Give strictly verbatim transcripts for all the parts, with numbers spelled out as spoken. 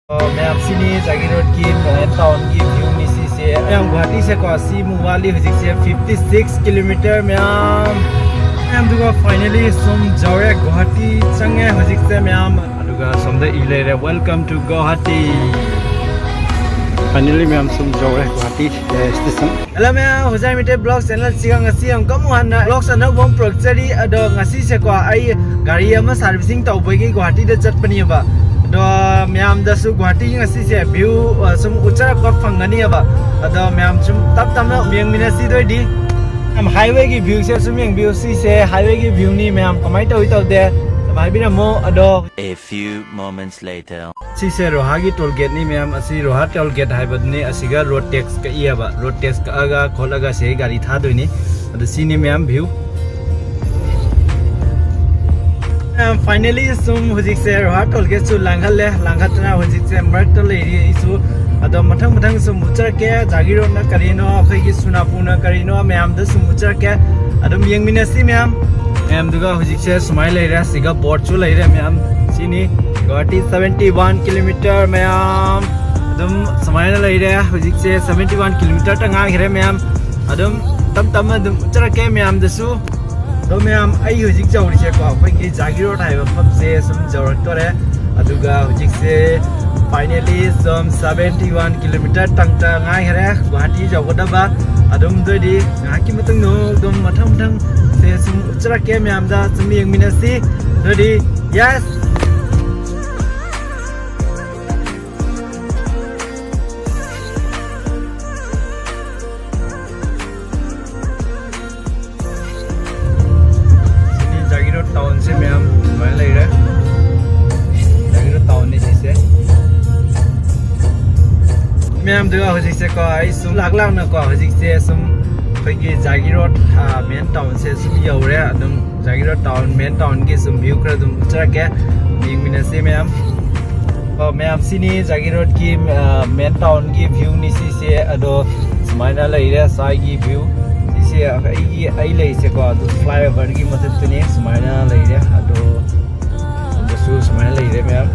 ꯑꯣ, ꯃꯌꯥꯝ, ꯁꯤꯅꯤ ꯖꯥꯒꯤꯔꯣꯗꯀꯤ main townꯒꯤ viewꯅꯤ ꯁꯤꯁꯦ꯫ ꯃꯌꯥꯝ, ꯒꯨꯍꯥꯇꯤꯁꯦꯀꯣ, ꯁꯤꯃꯨꯛ ꯋꯥꯠꯂꯤ ꯍꯧꯖꯤꯛꯁꯦ, fifty six kilometer, ꯃꯌꯥꯝ꯫ ꯃꯌꯥꯝ, ꯑꯗꯨꯒ finally ꯁꯨꯝ ꯌꯧꯔꯦ, ꯒꯨꯍꯥꯇꯤ ꯆꯪꯉꯦ ꯍꯧꯖꯤꯛꯁꯦ, ꯃꯌꯥꯝ꯫ ꯑꯗꯨꯒ ꯁꯣꯝꯗ ꯏ ꯂꯩꯔꯦ, "Welcome to Guwahati." Finally, ꯃꯌꯥꯝ, ꯁꯨꯝ ꯌꯧꯔꯦ ꯒꯨꯍꯥꯇꯤ, ꯑꯦ, station꯫ Hello ꯃꯌꯥꯝ, ꯍꯣꯖꯥꯏ ꯃꯩꯇꯩ vlog channelꯁꯤꯒ ꯉꯁꯤ ꯑꯃꯨꯛꯀ ꯑꯃꯨꯛ ꯍꯟꯅ vlogs ꯑꯅꯧꯕ ꯑꯃ ꯄꯨꯔꯛꯆꯔꯤ꯫ ꯑꯗꯣ ꯉꯁꯤꯁꯦꯀꯣ, ꯑꯩ ꯒꯥꯔꯤ ꯑꯃ servicing ꯇꯧꯕꯒꯤ ꯒꯨꯍꯥꯇꯤꯗ ꯆꯠꯄꯅꯦꯕ꯫ ꯑꯗꯣ ꯃꯌꯥꯝꯗꯁꯨ ꯒꯨꯍꯥꯇꯤꯒꯤ ꯉꯁꯤꯁꯦ view, ꯑ, ꯁꯨꯝ ꯎꯠꯆꯔꯛꯄ ꯐꯪꯒꯅꯤꯕ꯫ ꯑꯗꯣ ꯃꯌꯥꯝ ꯁꯨꯝ ꯇꯞ ꯇꯞꯅ ꯌꯦꯡꯃꯤꯟꯅꯁꯤ꯫ ꯑꯗꯨꯑꯣꯏꯗꯤ ꯃꯌꯥꯝ, highwayꯒꯤ viewꯁꯦ ꯁꯨꯝ ꯌꯦꯡꯕꯤꯌꯨ꯫ ꯁꯤꯁꯦ highwayꯒꯤ viewꯅꯤ ꯃꯌꯥꯝ, ꯀꯃꯥꯏꯅ ꯇꯧꯏ ꯇꯧꯗꯦ ꯑꯗꯨꯝ ꯍꯥꯏꯕꯤꯔꯝꯃꯣ꯫ ꯑꯗꯣ A few moments later. ꯁꯤꯁꯦ ꯔꯣꯍꯥꯒꯤ toll gateꯅꯤ ꯃꯌꯥꯝ꯫ ꯑꯁꯤ ꯔꯣꯍꯥ toll gate ꯍꯥꯏꯕꯗꯨꯅꯤ꯫ ꯑꯁꯤꯒ road tax ꯀꯛꯏ ꯍꯥꯏꯕ꯫ Road tax ꯀꯛꯑꯒ ꯈꯣꯠꯂꯒ ꯁꯤꯒꯤ ꯒꯥꯔꯤ ꯊꯥꯗꯣꯏꯅꯤ꯫ ꯑꯗꯨ ꯁꯤꯅꯤ ꯃꯌꯥꯝ view꯫ ꯃꯌꯥꯝ, finally ꯁꯨꯝ ꯍꯧꯖꯤꯛꯁꯦ ꯔꯣꯍꯥ toll gateꯁꯨ ꯂꯥꯡꯈꯠꯂꯦ꯫ ꯂꯥꯡꯈꯠꯇꯅ ꯍꯧꯖꯤꯛꯁꯦ ꯃꯔꯛꯇ ꯂꯩꯔꯤ ꯑꯩꯁꯨ꯫ ꯑꯗꯣ ꯃꯊꯪ ꯃꯊꯪ ꯁꯨꯝ ꯎꯠꯆꯔꯛꯀꯦ꯫ ꯖꯥꯒꯤꯔꯣꯗꯅ ꯀꯔꯤꯅꯣ, ꯑꯩꯈꯣꯏꯒꯤ ꯁꯣꯅꯥꯄꯨꯔꯅ ꯀꯔꯤꯅꯣ, ꯃꯌꯥꯝꯗ ꯁꯨꯝ ꯎꯠꯆꯔꯛꯀꯦ꯫ ꯑꯗꯨꯝ ꯌꯦꯡꯃꯤꯟꯅꯁꯤ ꯃꯌꯥꯝ꯫ ꯃꯌꯥꯝꯗꯨꯒ ꯍꯧꯖꯤꯛꯁꯦ ꯁꯨꯃꯥꯏꯅ ꯂꯩꯔꯦ꯫ ꯁꯤꯒ boardꯁꯨ ꯂꯩꯔꯦ ꯃꯌꯥꯝ꯫ ꯁꯤꯅꯤ ꯒꯨꯍꯥꯇꯤ seventy one kilometer ꯃꯌꯥꯝ꯫ ꯑꯗꯨꯝ ꯁꯨꯃꯥꯏꯅ ꯂꯩꯔꯦ꯫ ꯍꯧꯖꯤꯛꯁꯦ seventy one kilometerꯇ ꯉꯥꯏꯈ꯭ꯔꯦ ꯃꯌꯥꯝ꯫ ꯑꯗꯨꯝ ꯇꯞ ꯇꯞꯅ ꯑꯗꯨꯝ ꯎꯠꯆꯔꯛꯀꯦ ꯃꯌꯥꯝꯗꯁꯨ꯫ ꯑꯗꯣ ꯃꯌꯥꯝ, ꯑꯩ ꯍꯧꯖꯤꯛ ꯌꯧꯔꯤꯁꯦꯀꯣ, ꯑꯩꯈꯣꯏꯒꯤ ꯖꯥꯒꯤꯔꯣꯗ ꯍꯥꯏꯕ ꯃꯐꯝꯁꯦ ꯁꯨꯝ ꯌꯧꯔꯛꯇꯣꯔꯦ꯫ ꯑꯗꯨꯒ ꯍꯧꯖꯤꯛꯁꯦ finally ꯁꯨꯝ seventy one kilometer ꯇꯪꯇ ꯉꯥꯏꯈꯔꯦ ꯒꯨꯍꯥꯇꯤ ꯌꯧꯒꯗꯕ꯫ ꯑꯗꯨꯝ ꯑꯗꯨꯑꯣꯏꯗꯤ ꯉꯥꯏꯍꯥꯛꯀꯤ ꯃꯇꯨꯡꯗ ꯑꯗꯨꯝ ꯃꯊꯪ ꯃꯊꯪꯁꯦ ꯁꯨꯝ ꯎꯠꯆꯔꯛꯀꯦ ꯃꯌꯥꯝꯗ, ꯁꯨꯝ ꯌꯦꯡꯃꯤꯟꯅꯁꯤ꯫ ꯑꯗꯨꯑꯣꯏꯗꯤ, yes! ꯁꯤꯗꯤ ꯖꯥꯒꯤꯔꯣꯗ townꯁꯦ ꯃꯌꯥꯝ ꯁꯨꯃꯥꯏꯅ ꯂꯩꯔꯦ꯫ ꯖꯥꯒꯤꯔꯣꯗ townꯅꯤ ꯁꯤꯁꯦ꯫ ꯃꯌꯥꯝꯗꯨꯒ ꯍꯧꯖꯤꯛꯁꯦꯀꯣ, ꯑꯩ ꯁꯨꯝ ꯂꯥꯛ ꯂꯥꯛꯅꯀꯣ, ꯍꯧꯖꯤꯛꯁꯦ ꯁꯨꯝ ꯑꯩꯈꯣꯏꯒꯤ ꯖꯥꯒꯤꯔꯣꯗ, ꯑ, main townꯁꯦ ꯁꯨꯝ ꯌꯧꯔꯦ꯫ ꯑꯗꯨꯝ ꯖꯥꯒꯤꯔꯣꯗ town, main townꯒꯤ ꯁꯨꯝ view ꯈꯔ ꯑꯗꯨꯝ ꯎꯠꯆꯔꯛꯀꯦ, ꯌꯦꯡꯃꯤꯟꯅꯁꯤ ꯃꯌꯥꯝ꯫ ꯑꯣ, ꯃꯌꯥꯝ, ꯁꯤꯅꯤ ꯖꯥꯒꯤꯔꯣꯗꯀꯤ, ꯑ, main townꯒꯤ viewꯅꯤ ꯁꯤꯁꯦ꯫ ꯑꯗꯣ ꯁꯨꯃꯥꯏꯅ ꯂꯩꯔꯦ ꯁ꯭ꯋꯥꯏꯒꯤ view꯫ ꯁꯤꯁꯦ ꯑꯩꯒꯤ, ꯑꯩ ꯂꯩꯔꯤꯁꯦꯀꯣ, ꯑꯗꯨ flyoverꯒꯤ ꯃꯊꯛꯇꯅꯤ꯫ ꯁꯨꯃꯥꯏꯅ ꯂꯩꯔꯦ꯫ ꯑꯗꯣ ꯑꯗꯁꯨ ꯁꯨꯃꯥꯏꯅ ꯂꯩꯔꯦ ꯃꯌꯥꯝ꯫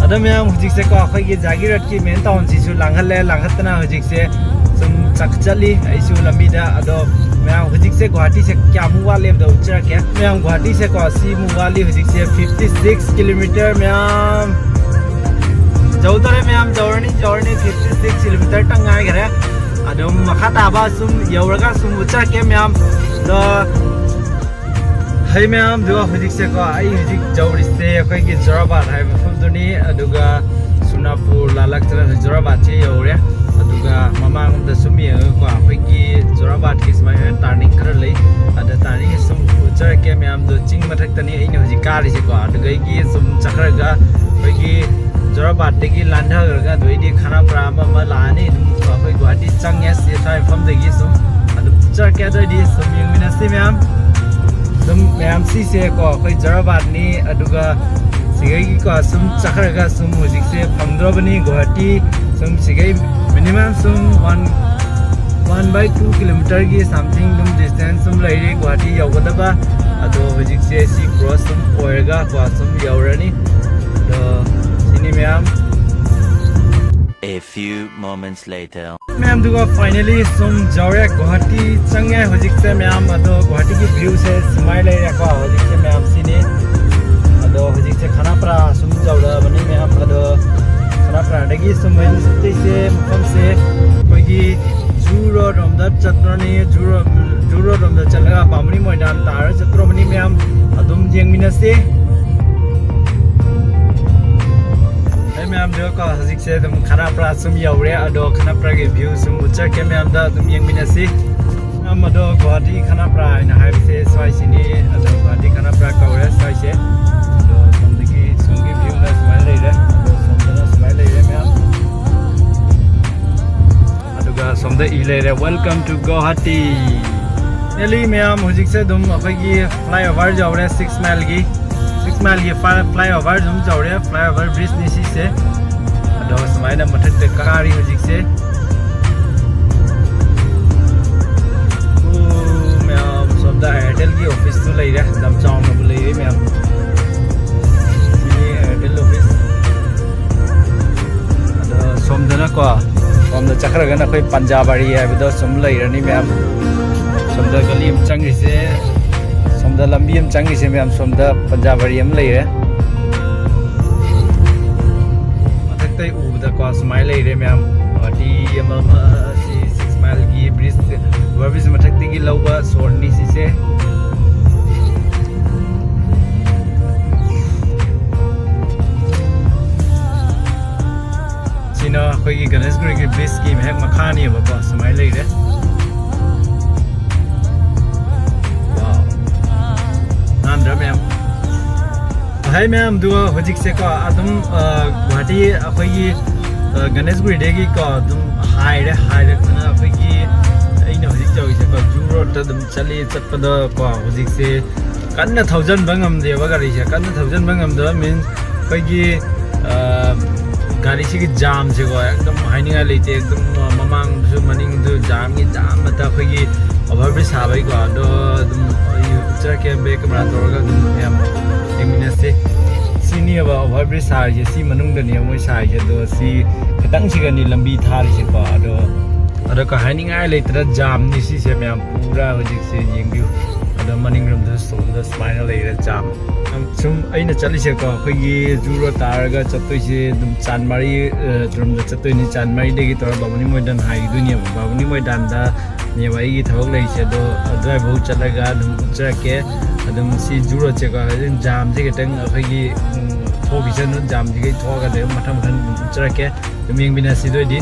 ꯑꯗꯣ ꯃꯌꯥꯝ, ꯍꯧꯖꯤꯛꯁꯦꯀꯣ ꯑꯩꯈꯣꯏꯒꯤ ꯖꯥꯒꯤꯔꯠꯀꯤ ꯃꯦꯟ ꯇꯥꯎꯟꯁꯤꯁꯨ ꯂꯥꯡꯍꯜꯂꯦ꯫ ꯂꯥꯡꯍꯠꯇꯅ ꯍꯧꯖꯤꯛꯁꯦ ꯁꯨꯝ ꯆꯠꯂꯤ ꯑꯩꯁꯨ ꯂꯝꯕꯤꯗ꯫ ꯑꯗꯣ ꯃꯌꯥꯝ, ꯍꯧꯖꯤꯛꯁꯦ ꯒꯨꯍꯥꯇꯤꯁꯦ ꯀꯌꯥꯃꯨꯛ ꯋꯥꯠꯂꯦꯕꯗꯣ ꯎꯠꯆꯔꯛꯀꯦ꯫ ꯃꯌꯥꯝ, ꯒꯨꯍꯥꯇꯤꯁꯦꯀꯣ ꯁꯤꯃꯨꯛ ꯋꯥꯠꯂꯤ꯫ ꯍꯧꯖꯤꯛꯁꯦ fifty six kilometer ꯃꯌꯥꯝ꯫ ꯌꯧꯗꯣꯔꯦ ꯃꯌꯥꯝ, ꯌꯧꯔꯅꯤ, ꯌꯧꯔꯅꯤ꯫ Fifty six kilometer ꯇꯪ ꯉꯥꯏꯈꯔꯦ꯫ ꯑꯗꯨꯝ ꯃꯈꯥ ꯇꯥꯕ ꯁꯨꯝ ꯌꯧꯔꯒ ꯁꯨꯝ ꯎꯠꯆꯔꯛꯀꯦ ꯃꯌꯥꯝ꯫ ꯑꯗꯣ ꯍꯩ ꯃꯌꯥꯝꯗꯣ, ꯍꯧꯖꯤꯛꯁꯦꯀꯣ ꯑꯩ ꯍꯧꯖꯤꯛ ꯌꯧꯔꯤꯁꯦ ꯑꯩꯈꯣꯏꯒꯤ ꯖꯣꯔꯥꯕꯥꯠ ꯍꯥꯏꯕ ꯃꯐꯝꯗꯨꯅꯤ꯫ ꯑꯗꯨꯒ ꯁꯨꯅꯥꯄꯨꯔ ꯂꯥꯜꯂꯛꯇꯅ ꯖꯣꯔꯥꯕꯥꯠꯁꯦ ꯌꯧꯔꯦ꯫ ꯑꯗꯨꯒ ꯃꯃꯥꯡꯂꯣꯝꯗ ꯁꯨꯝ ꯌꯦꯡꯉꯒꯀꯣ ꯑꯩꯈꯣꯏꯒꯤ ꯖꯣꯔꯥꯕꯥꯠꯀꯤ ꯁꯨꯃꯥꯏꯅ ꯇꯥꯔꯅꯤꯡ ꯈꯔ ꯂꯩ꯫ ꯑꯗ ꯇꯥꯔꯅꯤꯡꯁꯦ ꯁꯨꯝ ꯎꯠꯆꯔꯛꯀꯦ ꯃꯌꯥꯝꯗꯣ꯫ ꯆꯤꯡ ꯃꯊꯛꯇꯅꯤ ꯑꯩꯅ ꯍꯧꯖꯤꯛ ꯀꯥꯔꯤꯁꯦꯀꯣ꯫ ꯑꯗꯨꯗꯒꯤ ꯁꯨꯝ ꯆꯠꯈ꯭ꯔꯒ ꯑꯩꯈꯣꯏꯒꯤ ꯖꯣꯔꯥꯕꯥꯠꯇꯒꯤ ꯂꯥꯟꯊꯈ꯭ꯔꯒ ꯑꯗꯨꯗꯩꯗꯤ ꯈꯥꯅꯥꯄꯨꯔꯥ ꯑꯃ ꯑꯃ ꯂꯥꯛꯑꯅꯤ꯫ ꯑꯗꯨꯝ ꯑꯩꯈꯣꯏ ꯒꯨꯍꯥꯇꯤ ꯆꯪꯉꯦ ꯁꯤ ꯁ꯭ꯋꯥꯏ ꯃꯐꯝꯗꯒꯤ꯫ ꯁꯨꯝ ꯑꯗꯨꯝ ꯆꯠꯀꯦ꯫ ꯑꯗꯨꯑꯣꯏꯗꯤ ꯁꯨꯝ ꯌꯦꯡꯃꯤꯟꯅꯁꯤ ꯃꯌꯥꯝ꯫ ꯑꯗꯨꯝ ꯃꯌꯥꯝ, ꯁꯤꯁꯦꯀꯣ ꯑꯩꯈꯣꯏ ꯖꯣꯔꯥꯕꯥꯠꯅꯤ꯫ ꯑꯗꯨꯒ ꯁꯤꯒꯩꯒꯤꯀꯣ ꯁꯨꯝ ꯆꯠꯈ꯭ꯔꯒ ꯁꯨꯝ ꯍꯧꯖꯤꯛꯁꯦ ꯐꯪꯗ꯭ꯔꯕꯅꯤ ꯒꯨꯍꯥꯇꯤ꯫ ꯁꯨꯝ ꯁꯤꯒꯩ minimum ꯁꯨꯝ one one by two kilometerꯒꯤ something ꯑꯗꯨꯝ distance ꯁꯨꯝ ꯂꯩꯔꯤ ꯒꯨꯍꯥꯇꯤ ꯌꯧꯒꯗꯕ꯫ ꯑꯗꯣ ꯍꯧꯖꯤꯛꯁꯦ ꯁꯤ cross ꯁꯨꯝ ꯑꯣꯏꯔꯒ ꯀꯣ ꯁꯨꯝ ꯌꯧꯔꯅꯤ꯫ ꯑꯗꯣ ꯁꯤꯅꯤ ꯃꯌꯥꯝ꯫ A few moments later. ꯃꯌꯥꯝꯗꯨꯒ finally ꯁꯨꯝ ꯌꯧꯔꯦ, ꯒꯨꯍꯥꯇꯤ ꯆꯪꯉꯦ ꯍꯧꯖꯤꯛꯁꯦ ꯃꯌꯥꯝ꯫ ꯑꯗꯣ ꯒꯨꯍꯥꯇꯤꯒꯤ viewꯁꯦ ꯁꯨꯃꯥꯏꯅ ꯂꯩꯔꯦꯀꯣ ꯍꯧꯖꯤꯛꯁꯦ ꯃꯌꯥꯝ꯫ ꯁꯤꯅꯤ꯫ ꯑꯗꯣ ꯍꯧꯖꯤꯛꯁꯦ ꯈꯥꯅꯥꯄꯥꯔꯥ ꯁꯨꯝ ꯌꯧꯔꯛꯑꯕꯅꯤ ꯃꯌꯥꯝ꯫ ꯑꯗꯣ ꯈꯥꯅꯥꯄꯥꯔꯥꯗꯒꯤ ꯁꯨꯝ ꯑꯩꯅ ꯆꯠꯇꯣꯏꯁꯦ ꯃꯐꯝꯁꯦ ꯑꯩꯈꯣꯏꯒꯤ ꯖꯨ ꯔꯣꯗ ꯔꯣꯝꯗ ꯆꯠꯇ꯭ꯔꯅꯤ꯫ ꯖꯨ ꯔꯣꯗ, ꯖꯨ ꯔꯣꯗ ꯔꯣꯝꯗ ꯆꯠꯂꯒ ꯕꯥꯃꯨꯅꯤ ꯃꯣꯏꯗꯥꯟ ꯇꯥꯔ ꯆꯠꯇ꯭ꯔꯕꯅꯤ ꯃꯌꯥꯝ꯫ ꯑꯗꯨꯝ ꯌꯦꯡꯃꯤꯟꯅꯁꯦ꯫ ꯑꯩ ꯃꯌꯥꯝꯗꯨꯒꯀꯣ ꯍꯧꯖꯤꯛꯁꯦ ꯑꯗꯨꯝ ꯈꯥꯅꯥꯄꯥꯔꯥ ꯁꯨꯝ ꯌꯧꯔꯦ꯫ ꯑꯗꯣ ꯈꯥꯅꯥꯄꯥꯔꯥꯒꯤ view ꯁꯨꯝ ꯎꯠꯆꯔꯛꯀꯦ ꯃꯌꯥꯝꯗ, ꯑꯗꯨꯝ ꯌꯦꯡꯃꯤꯟꯅꯁꯤ꯫ ꯃꯌꯥꯝ, ꯑꯗꯣ ꯒꯨꯍꯥꯇꯤ ꯈꯥꯅꯥꯄꯥꯔꯥ ꯍꯥꯏꯅ ꯍꯥꯏꯕꯁꯦ ꯁ꯭ꯋꯥꯏꯁꯤꯅꯤ꯫ ꯑꯗꯣ ꯒꯨꯍꯥꯇꯤ ꯈꯥꯅꯥꯄꯥꯔꯥ ꯀꯧꯔꯦ ꯁ꯭ꯋꯥꯏꯁꯦ꯫ ꯑꯗꯣ ꯁꯣꯝꯗꯒꯤ ꯁꯣꯝꯒꯤ viewꯅ ꯁꯨꯃꯥꯏꯅ ꯂꯩꯔꯦ꯫ ꯑꯗꯣ ꯁꯣꯝꯗꯅ ꯁꯨꯃꯥꯏꯅ ꯂꯩꯔꯦ ꯃꯌꯥꯝ꯫ ꯑꯗꯨꯒ ꯁꯣꯝꯗ ꯏ ꯂꯩꯔꯦ, "Welcome to Guwahati." Finally ꯃꯌꯥꯝ, ꯍꯧꯖꯤꯛꯁꯦ ꯑꯗꯨꯝ ꯑꯩꯈꯣꯏꯒꯤ flyover ꯌꯧꯔꯦ, six mileꯒꯤ, six mileꯒꯤ flyover ꯑꯗꯨꯝ ꯌꯧꯔꯦ꯫ Flyover bridgeꯅꯤ ꯁꯤꯁꯦ꯫ ꯑꯗꯣ ꯁꯨꯃꯥꯏꯅ ꯃꯊꯛꯇ ꯀꯥꯔꯤ ꯍꯧꯖꯤꯛꯁꯦ꯫ ꯑꯣ ꯃꯌꯥꯝ, ꯁꯣꯝꯗ Airtelꯒꯤ officeꯇꯨ ꯂꯩꯔꯦ, ꯌꯥꯝ ꯆꯥꯎꯅꯕꯨ ꯂꯩꯔꯦ ꯃꯌꯥꯝ꯫ ꯁꯤꯅꯤ Airtel office꯫ ꯑꯩꯈꯣꯏ ꯄꯟꯖꯥꯕꯥꯔꯤ ꯍꯥꯏꯕꯗꯣ ꯁꯨꯝ ꯂꯩꯔꯅꯤ ꯃꯌꯥꯝ꯫ ꯁꯣꯝꯗ ꯒꯂꯤ ꯑꯃ ꯆꯪꯉꯤꯁꯦ, ꯁꯣꯝꯗ ꯂꯝꯕꯤ ꯑꯃ ꯆꯪꯉꯤꯁꯦ ꯃꯌꯥꯝ, ꯁꯣꯝꯗ ꯄꯟꯖꯥꯕꯥꯔꯤ ꯑꯃ ꯂꯩꯔꯦ꯫ ꯃꯊꯛꯇꯩ ꯎꯕꯗꯀꯣ ꯁꯨꯃꯥꯏꯅ ꯂꯩꯔꯦ ꯃꯌꯥꯝ꯫ ꯒꯨꯍꯥꯇꯤ ꯑꯃ, ꯑꯃ, ꯁꯤ ꯁꯤꯛꯁ ꯃꯥꯏꯜꯒꯤ ꯕ꯭ꯔꯤꯖ, ꯑꯣꯚꯔ ꯕ꯭ꯔꯤꯖ ꯃꯊꯛꯇꯒꯤ ꯂꯧꯕ ꯁꯣꯠꯅꯤ ꯁꯤꯁꯦ꯫ ꯁꯤꯅ ꯑꯩꯈꯣꯏꯒꯤ ꯒꯅꯦꯁꯒꯨꯔꯤꯒꯤ ꯕ꯭ꯔꯤꯖꯀꯤ ꯍꯦꯛ ꯃꯈꯥꯅꯦꯕꯀꯣ, ꯁꯨꯃꯥꯏꯅ ꯂꯩꯔꯦ꯫ Wow. ꯅꯥꯟꯗ꯭ꯔꯥ ꯃꯌꯥꯝ? ꯍꯥꯏ ꯃꯌꯥꯝꯗꯨ ꯍꯧꯖꯤꯛꯁꯦꯀꯣ ꯑꯗꯨꯝ, ꯑ, ꯒꯨꯍꯥꯇꯤ ꯑꯩꯈꯣꯏꯒꯤ, ꯑ, ꯒꯅꯦꯁꯒꯨꯔꯤꯗꯒꯤꯀꯣ ꯑꯗꯨꯝ ꯍꯥꯏꯔꯦ, ꯍꯥꯏꯔꯦ ꯑꯗꯨꯅ ꯑꯩꯈꯣꯏꯒꯤ ꯑꯩꯅ ꯍꯧꯖꯤꯛ ꯇꯧꯔꯤꯁꯦꯀꯣ ꯖꯨ ꯔꯣꯗꯇ ꯑꯗꯨꯝ ꯆꯠꯂꯤ꯫ ꯆꯠꯄꯗꯀꯣ ꯍꯧꯖꯤꯛꯁꯦ ꯀꯟꯅ ꯊꯧꯖꯤꯟꯕ ꯉꯝꯗꯦꯕ ꯒꯥꯔꯤꯁꯦ꯫ ꯀꯟꯅ ꯊꯧꯖꯤꯟꯕ ꯉꯝꯗꯕ means ꯑꯩꯈꯣꯏꯒꯤ, ꯑ, ꯒꯥꯔꯤꯁꯤꯒꯤ ꯖꯥꯝꯁꯦꯀꯣ ꯑꯦꯛꯗꯝ ꯍꯥꯏꯅꯤꯡꯉꯥꯏ ꯂꯩꯇꯦ꯫ ꯑꯦꯛꯗꯝ ꯃꯃꯥꯡꯗꯁꯨ ꯃꯅꯤꯡꯗꯁꯨ ꯖꯥꯝꯒꯤ ꯖꯥꯝ ꯉꯥꯛꯇ ꯑꯩꯈꯣꯏꯒꯤ ꯑꯣꯚꯔ ꯕ꯭ꯔꯤꯖ ꯁꯥꯕꯒꯤꯀꯣ꯫ ꯑꯗꯣ ꯑꯗꯨꯝ ꯑꯩ ꯎꯠꯆꯔꯛꯀꯦ, ꯕꯦꯛ ꯀꯦꯃꯦꯔꯥ ꯇꯧꯔꯒ ꯑꯗꯨꯝ ꯃꯌꯥꯝ ꯌꯦꯡꯃꯤꯟꯅꯁꯤ꯫ ꯁꯤꯅꯦꯕ ꯑꯣꯚꯔ ꯕ꯭ꯔꯤꯖ ꯁꯥꯔꯤꯁꯦ, ꯁꯤ ꯃꯅꯨꯡꯗꯅꯦꯕ ꯃꯣꯏ ꯁꯥꯔꯤꯁꯦ꯫ ꯑꯗꯣ ꯁꯤ ꯈꯤꯇꯪꯁꯤꯒꯅꯤ ꯂꯝꯕꯤ ꯊꯥꯔꯤꯁꯦꯀꯣ꯫ ꯑꯗꯣ, ꯑꯗꯣ ꯀ-, ꯍꯥꯏꯅꯤꯡꯉꯥꯏ ꯂꯩꯇ꯭ꯔ ꯖꯥꯝꯅꯤ ꯁꯤꯁꯦ ꯃꯌꯥꯝ ꯄꯨꯔꯥ ꯍꯧꯖꯤꯛꯁꯦ ꯌꯦꯡꯕꯤꯌꯨ꯫ ꯑꯗꯣ ꯃꯅꯤꯡꯂꯣꯝꯗꯁꯨ ꯁꯣꯝꯗ ꯁꯨꯃꯥꯏꯅ ꯂꯩꯔꯦ ꯖꯥꯝ꯫ ꯁꯨꯝ ꯑꯩꯅ ꯆꯠꯂꯤꯁꯦꯀꯣ ꯑꯩꯈꯣꯏꯒꯤ ꯖꯨ ꯔꯣꯗ ꯇꯥꯔꯒ ꯆꯠꯇꯣꯏꯁꯦ ꯑꯗꯨꯝ ꯆꯥꯟꯃꯥꯔꯤ, ꯑ, ꯔꯣꯝꯗ ꯆꯠꯇꯣꯏꯅꯤ꯫ ꯆꯥꯟꯃꯥꯔꯤꯗꯒꯤ ꯇꯧꯔꯒ ꯕꯥꯃꯨꯅꯤ ꯃꯣꯏꯗꯥꯟ ꯍꯥꯏꯈꯤꯗꯣꯏꯅꯦꯕ꯫ ꯕꯥꯃꯨꯅꯤ ꯃꯣꯏꯗꯥꯟꯗꯅꯦꯕ ꯑꯩꯒꯤ ꯊꯕꯛ ꯂꯩꯔꯤꯁꯦ꯫ ꯑꯗꯣ ꯑꯗꯨꯋꯥꯏꯐꯥꯎ ꯆꯠꯂꯒ ꯑꯗꯨꯝ ꯎꯠꯆꯔꯛꯀꯦ꯫ ꯑꯗꯨꯝ ꯁꯤ ꯖꯨ ꯔꯣꯗꯁꯦꯀꯣ ꯑꯗꯨꯝ ꯖꯥꯝꯁꯦ ꯈꯤꯇꯪ ꯑꯩꯈꯣꯏꯒꯤ, ꯎꯝ, ꯊꯣꯛꯈꯤꯁꯅꯨ꯫ ꯖꯥꯝꯁꯤꯒꯩ ꯊꯣꯛꯑꯒ ꯑꯗꯨꯝ ꯃꯊꯪ ꯃꯊꯪ ꯑꯗꯨꯝ ꯎꯠꯆꯔꯛꯀꯦ꯫ ꯑꯗꯨꯝ ꯌꯦꯡꯃꯤꯟꯅꯁꯤ ꯑꯗꯨ ꯑꯣꯏꯗꯤ꯫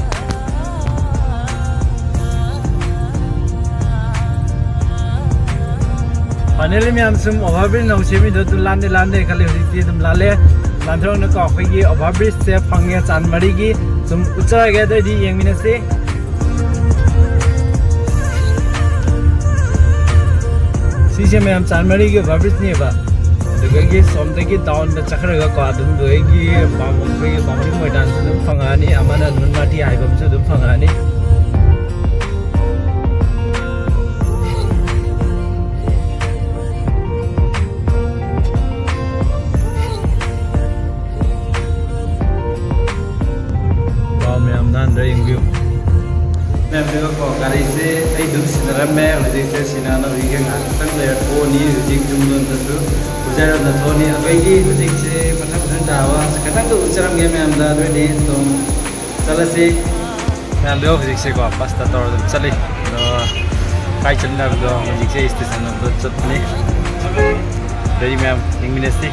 Finally ꯃꯌꯥꯝ ꯁꯨꯝ ꯑꯣꯚꯔ ꯕ꯭ꯔꯤꯖ ꯅꯧ ꯁꯦꯝꯃꯤꯗꯣ ꯑꯗꯨ ꯂꯥꯟꯗꯤ ꯂꯥꯟꯗꯦ ꯈꯜꯂꯤ꯫ ꯍꯧꯖꯤꯛꯇꯤ ꯑꯗꯨꯝ ꯂꯥꯜꯂꯦ꯫ ꯂꯥꯟꯊꯣꯔꯛꯅꯀꯣ ꯑꯩꯈꯣꯏꯒꯤ ꯑꯣꯚꯔ ꯕ꯭ꯔꯤꯖꯁꯦ ꯐꯪꯉꯦ ꯆꯥꯟꯃꯥꯔꯤꯒꯤ꯫ ꯁꯨꯝ ꯎꯠꯆꯔꯒꯦ ꯑꯗꯨ ꯑꯣꯏꯗꯤ ꯌꯦꯡꯃꯤꯟꯅꯁꯤ꯫ ꯁꯤꯁꯦ ꯃꯌꯥꯝ ꯆꯥꯟꯃꯥꯔꯤꯒꯤ ꯑꯣꯚꯔ ꯕ꯭ꯔꯤꯖꯅꯦꯕ꯫ ꯑꯗꯨꯗꯒꯤ ꯁꯣꯝꯗꯒꯤ ꯗꯥꯎꯟꯗ ꯆꯠꯈ꯭ꯔꯒꯀꯣ ꯑꯗꯨꯝ ꯂꯣꯏꯒꯤ ꯄꯥꯝ-, ꯑꯩꯈꯣꯏꯒꯤ ꯕꯥꯃꯨꯅꯤ ꯃꯣꯏꯗꯥꯟꯁꯨ ꯑꯗꯨꯝ ꯐꯪꯉꯛꯑꯅꯤ, ꯑꯃꯅ ꯅꯨꯟ ꯃꯥꯇꯤ ꯍꯥꯏꯕ ꯑꯃꯁꯨ ꯑꯗꯨꯝ ꯐꯪꯉꯛꯑꯅꯤ꯫ Wow, ꯃꯌꯥꯝ ꯅꯥꯟꯗ꯭ꯔꯥ ꯌꯦꯡꯕꯤꯌꯨ꯫ ꯍꯧꯖꯤꯛꯁꯦ ꯁꯤꯅꯥꯅ ꯍꯧꯖꯤꯛꯁꯦ ꯉꯥꯏꯍꯥꯛꯇꯪ ꯂꯩꯔ ꯊꯣꯛꯑꯅꯤ꯫ ꯍꯧꯖꯤꯛ ꯌꯨꯝꯂꯣꯝꯗꯁꯨ ꯎꯖꯔꯝꯗ ꯊꯣꯛꯑꯅꯤ꯫ ꯑꯩꯈꯣꯏꯗꯤ ꯍꯧꯖꯤꯛꯁꯦ ꯃꯊꯪ ꯃꯊꯪ ꯇꯥꯕ ꯈꯤꯇꯪꯗ ꯎꯖꯔꯝꯒꯦ ꯃꯌꯥꯝꯗ꯫ ꯑꯗꯨꯑꯣꯏꯗꯤ ꯑꯗꯨꯝ ꯆꯠꯂꯁꯤ꯫ ꯃꯌꯥꯝꯗꯣ ꯍꯧꯖꯤꯛꯁꯦꯀꯣ ꯕꯁꯇ ꯇꯧꯔ ꯑꯗꯨꯝ ꯆꯠꯂꯤ꯫ ꯑꯗꯣ ꯀꯥꯏ ꯆꯠꯅꯕꯗꯣ ꯍꯧꯖꯤꯛꯁꯦ ꯁ꯭ꯇꯦꯁꯟ ꯂꯣꯝꯗ ꯆꯠꯄꯅꯤ꯫ ꯑꯗꯩ ꯃꯌꯥꯝ ꯌꯦꯡꯃꯤꯟꯅꯁꯤ꯫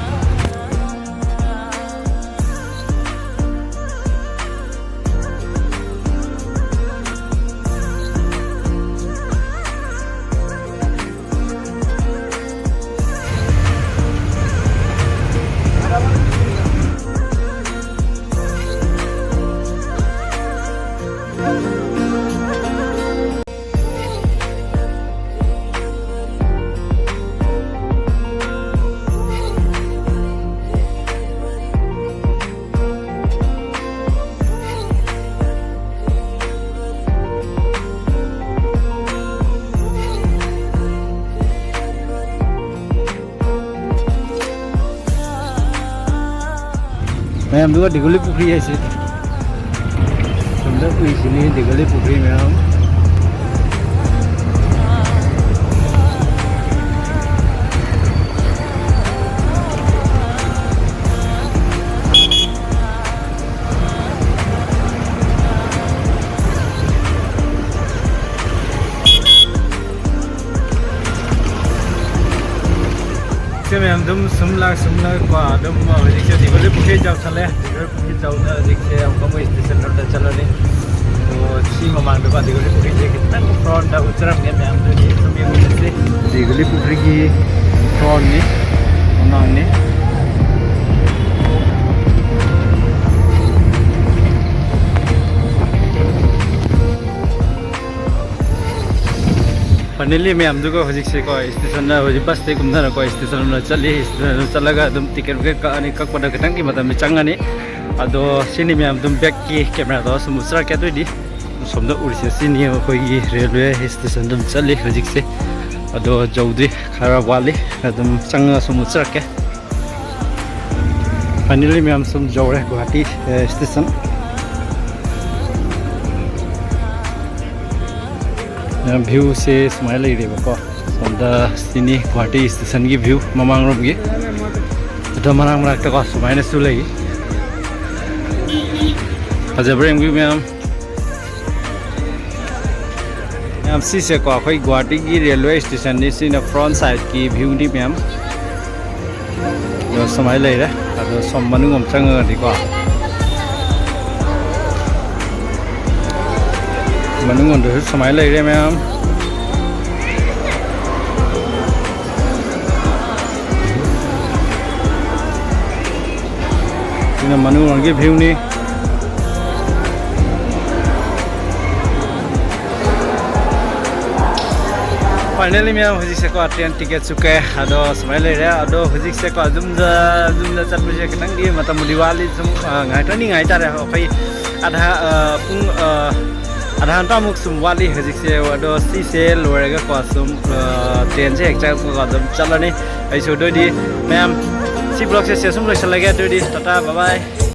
ꯃꯌꯥꯝꯗꯨꯒ ꯗꯤꯒꯨꯂꯤ ꯄꯨꯈ꯭ꯔꯤ ꯍꯥꯏꯁꯦ꯫ ꯁꯣꯝꯗ ꯎꯏꯁꯤꯅꯤ ꯗꯤꯒꯨꯂꯤ ꯄꯨꯈ꯭ꯔꯤ ꯃꯌꯥꯝ꯫ ꯁꯦ ꯃꯌꯥꯝ ꯑꯗꯨꯝ ꯁꯨꯝ ꯂꯥꯛ ꯁꯨꯝ ꯂꯥꯛ ꯀꯣ ꯑꯗꯨꯝ ꯍꯧꯖꯤꯛꯁꯦ ꯗꯤꯒꯨꯂꯤ ꯄꯨꯈ꯭ꯔꯤ ꯌꯧꯁꯜꯂꯦ꯫ ꯗꯤꯒꯨꯂꯤ ꯄꯨꯈ꯭ꯔꯤ ꯌꯧꯗ ꯍꯧꯖꯤꯛꯁꯦ ꯑꯃꯨꯛꯀ ꯃꯣꯏ ꯁ꯭ꯇꯦꯁꯟ ꯔꯣꯗꯇ ꯆꯠꯂꯅꯤ꯫ ꯑꯗꯣ ꯁꯤ ꯃꯃꯥꯡꯗꯀꯣ ꯗꯤꯒꯨꯂꯤ ꯄꯨꯈ꯭ꯔꯤꯁꯦ ꯈꯤꯇꯪ ꯐ꯭ꯔꯣꯟꯗ ꯎꯠꯆꯔꯝꯒꯦ ꯃꯌꯥꯝꯗꯨꯗꯤ ꯁꯨꯝ ꯌꯦꯡꯃꯤꯟꯅꯁꯤ꯫ ꯗꯤꯒꯨꯂꯤ ꯄꯨꯈ꯭ꯔꯤꯒꯤ ꯐ꯭ꯔꯣꯟꯅꯤ, ꯃꯃꯥꯡꯅꯤ꯫ ꯐꯥꯏꯅꯦꯜꯂꯤ ꯃꯌꯥꯝꯗꯨꯒ ꯍꯧꯖꯤꯛꯁꯦꯀꯣ ꯁ꯭ꯇꯦꯁꯟꯗ ꯍꯧꯖꯤꯛ ꯕꯁꯇꯩ ꯀꯨꯝꯊꯔꯀꯣ ꯁ꯭ꯇꯦꯁꯟꯗ ꯆꯠꯂꯤ꯫ ꯁ꯭ꯇꯦꯁꯟꯗ ꯆꯠꯂꯒ ꯑꯗꯨꯝ ꯇꯤꯀꯦꯠ ꯋꯤꯀꯦꯠ ꯀꯛꯑꯅꯤ꯫ ꯀꯛꯄꯗ ꯈꯤꯇꯪꯒꯤ ꯃꯇꯝꯗꯤ ꯆꯪꯉꯅꯤ꯫ ꯑꯗꯣ ꯁꯤꯅꯤ ꯃꯌꯥꯝ ꯑꯗꯨꯝ ꯕꯦꯛꯀꯤ ꯀꯦꯃꯦꯔꯥꯗꯣ ꯁꯨꯝ ꯎꯠꯆꯔꯛꯀꯦ꯫ ꯑꯗꯨꯑꯣꯏꯗꯤ ꯁꯣꯝꯗ ꯎꯔꯤꯁꯦ ꯁꯤꯅꯤ ꯑꯩꯈꯣꯏꯒꯤ ꯔꯦꯜꯋꯦ ꯁ꯭ꯇꯦꯁꯟ ꯑꯗꯨꯝ ꯆꯠꯂꯤ ꯍꯧꯖꯤꯛꯁꯦ꯫ ꯑꯗꯣ ꯌꯧꯗ꯭ꯔꯤ, ꯈꯔ ꯋꯥꯠꯂꯤ꯫ ꯑꯗꯨꯝ ꯆꯪꯉꯒ ꯁꯨꯝ ꯎꯠꯆꯔꯛꯀꯦ꯫ ꯐꯥꯏꯅꯦꯜꯂꯤ ꯃꯌꯥꯝ ꯁꯨꯝ ꯌꯧꯔꯦ ꯒꯨꯍꯥꯇꯤ, ꯑꯦ, ꯁ꯭ꯇꯦꯁꯟ꯫ ꯃꯌꯥꯝ, ꯚ꯭ꯌꯨꯁꯦ ꯁꯨꯃꯥꯏꯅ ꯂꯩꯔꯦꯕꯀꯣ꯫ ꯁꯣꯝꯗ ꯁꯤꯅꯤ ꯒꯨꯍꯥꯇꯤ ꯁ꯭ꯇꯦꯁꯟꯒꯤ ꯚ꯭ꯌꯨ ꯃꯃꯥꯡꯔꯣꯝꯒꯤ꯫ ꯑꯗꯣ ꯃꯔꯛ ꯃꯔꯛꯇꯀꯣ ꯁꯨꯃꯥꯏꯅꯁꯨ ꯂꯩ꯫ ꯐꯖꯕ꯭ꯔꯥ ꯌꯦꯡꯕꯤꯌꯨ ꯃꯌꯥꯝ꯫ ꯃꯌꯥꯝ, ꯁꯤꯁꯦꯀꯣ ꯑꯩꯈꯣꯏ ꯒꯨꯍꯥꯇꯤꯒꯤ ꯔꯦꯜꯋꯦ ꯁ꯭ꯇꯦꯁꯟꯅꯤ꯫ ꯁꯤꯅ ꯐ꯭ꯔꯟꯠ ꯁꯥꯏꯠꯀꯤ ꯚ꯭ꯌꯨꯅꯤ ꯃꯌꯥꯝ꯫ ꯑꯗꯣ ꯁꯨꯃꯥꯏꯅ ꯂꯩꯔꯦ꯫ ꯑꯗꯣ ꯁꯣꯝ ꯃꯅꯨꯡ ꯑꯃ ꯆꯪꯉꯒꯗꯤꯀꯣ, ꯃꯅꯨꯡ ꯑꯃꯗꯁꯨ ꯁꯨꯃꯥꯏꯅ ꯂꯩꯔꯦ ꯃꯌꯥꯝ꯫ ꯁꯤꯅ ꯃꯅꯨꯡꯂꯣꯝꯒꯤ ꯚ꯭ꯌꯨꯅꯤ꯫ ꯐꯥꯏꯅꯦꯜꯂꯤ ꯃꯌꯥꯝ, ꯍꯧꯖꯤꯛꯁꯦꯀꯣ ꯇ꯭ꯔꯦꯟ ꯇꯤꯀꯦꯠꯁꯨ ꯀꯛꯑꯦ꯫ ꯑꯗꯣ ꯁꯨꯃꯥꯏꯅ ꯂꯩꯔꯦ꯫ ꯑꯗꯣ ꯍꯧꯖꯤꯛꯁꯦꯀꯣ ꯌꯨꯝꯗ, ꯌꯨꯝꯗ ꯆꯠꯄꯁꯦ ꯈꯤꯇꯪꯗꯤ ꯃꯇꯝꯕꯨꯗꯤ ꯋꯥꯠꯂꯤ꯫ ꯁꯨꯝ, ꯑ, ꯉꯥꯏꯍꯥꯛꯇꯪꯗꯤ ꯉꯥꯏ ꯇꯥꯔꯦ꯫ ꯑꯩꯈꯣꯏ ꯑꯙꯥ, ꯑ, ꯄꯨꯡ, ꯑ, ꯑꯙꯥ ꯘꯟꯇꯥꯃꯨꯛ ꯁꯨꯝ ꯋꯥꯠꯂꯤ ꯍꯧꯖꯤꯛꯁꯦ꯫ ꯑꯗꯣ ꯁꯤꯁꯦ ꯂꯣꯏꯔꯒꯀꯣ ꯁꯨꯝ, ꯑ, ꯇ꯭ꯔꯦꯟꯁꯦ ꯍꯦꯛ ꯆꯪꯉꯛꯄꯒ ꯑꯗꯨꯝ ꯆꯠꯂꯅꯤ꯫ ꯑꯩꯁꯨ ꯑꯗꯨꯑꯣꯏꯗꯤ ꯃꯌꯥꯝ, ꯁꯤ ꯕ꯭ꯂꯣꯛꯁꯦ ꯁꯤ ꯑꯁꯨꯝ ꯂꯣꯏꯁꯤꯜꯂꯒꯦ꯫ ꯑꯗꯨꯑꯣꯏꯗꯤ ꯇꯥꯇꯥ, ꯕꯥꯏ ꯕꯥꯏ꯫